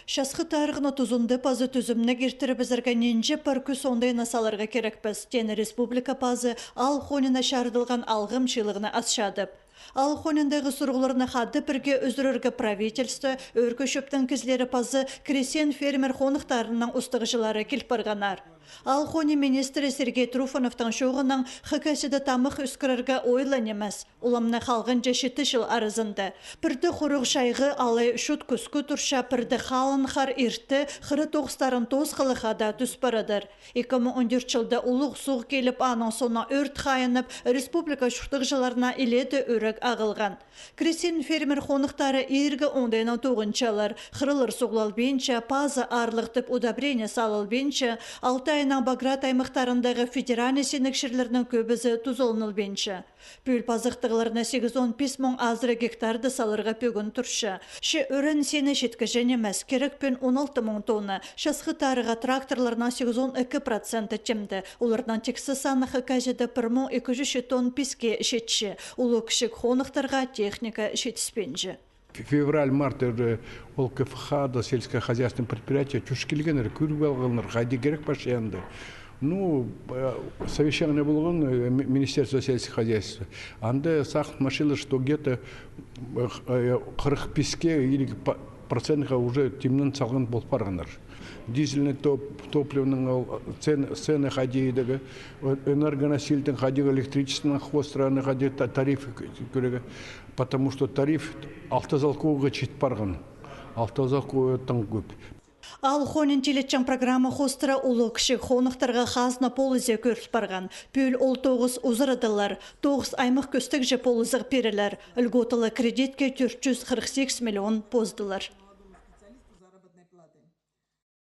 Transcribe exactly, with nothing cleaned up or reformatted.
Часхы тарығны тузында паза тӱзімніг иртірібізерге нинҷе пар кӱс оңдайына саларға кирекпіс, теен республика пазы аал хониина чарыдылған алғым чыылығны асчадып. Аал хонииндағы сурығларны хада пірге ӱзӱрерге правительство, ӧӧркі чӧптің кізілері паза крестьян-фермер хоныхтарының устағҷылары кил парғаннар. Аал хони министрі Сергей Труфановтың чооғынаң, Хакасияда тамах ӧскірерге ойлаң нимес. Ол амды халғанҷа читі чыл аразында. Пірде хуруғ чайғы алай чут кӱске турча, пірде халын хар иртті, хыра тоғыстарын тоосхалахха даа тӱс парадыр. Ікі муң он тӧрт чылда улуғ суғ киліп, аның соонаң ӧрт хайынып, республика чуртағҷыларына илееде ӱрек ағылған. Крестьян-фермер хоныхтары иирге оңдайнаң тоғынчалар. Хыралар суғлалбинча, пазы аарлығ тіп удобрение салылбинча, Алтайның Баграт аймахтарындағы федеральный синніг чирлернің кӧбізі тузаланылбинча. Пӱӱл пазыхтығларны сигізон пис муң азыра гектарда саларға пӧгін турча. Че ӱрен сині читкіҷе нимес, кирек пӱӱн он алты муң тонна. Часхы тарыға тракторларның сигізон ікі проценті тимде. Оларның тиксі саны Хакасияда пір муң ікі чӱс читон писке читче. Улуғ-кічіг хоныхтарға техника читіспинче. Февраль-март уже ол К Ф Х да, сельскохозяйственный предприятие чӧрче килгеннер, кӧріп алғаннар, хайди кирек пасча анда. Ну, э, совещание полған, э, ми-, Министерство сельского хозяйства. Анда сағын пасчалар, что где-то, э, х-, э, хырых писке или п-, процентке уже тимнен салған пол парғаннар. Дизельный топ-, топливоның ол цен-, цены хайди идерге, э, энергоносительдің хайди, электричествоның хоостыра хайди та-, тариф к-, кӧрерге. Потому что тариф алты салковайға чит парған. Алты салковай тың кӧп. Аал хониин тилетчең программа хоостыра улуғ-кічіг хоныхтарға хазна полызы кӧріл парған. Пӱӱл ол тоғыс узарадылар. Тоғыс аймах кӧстегҷі полызығ пирілер. Льготалы кредитке тӧрт чӱс хырых сигіс миллион поздылар.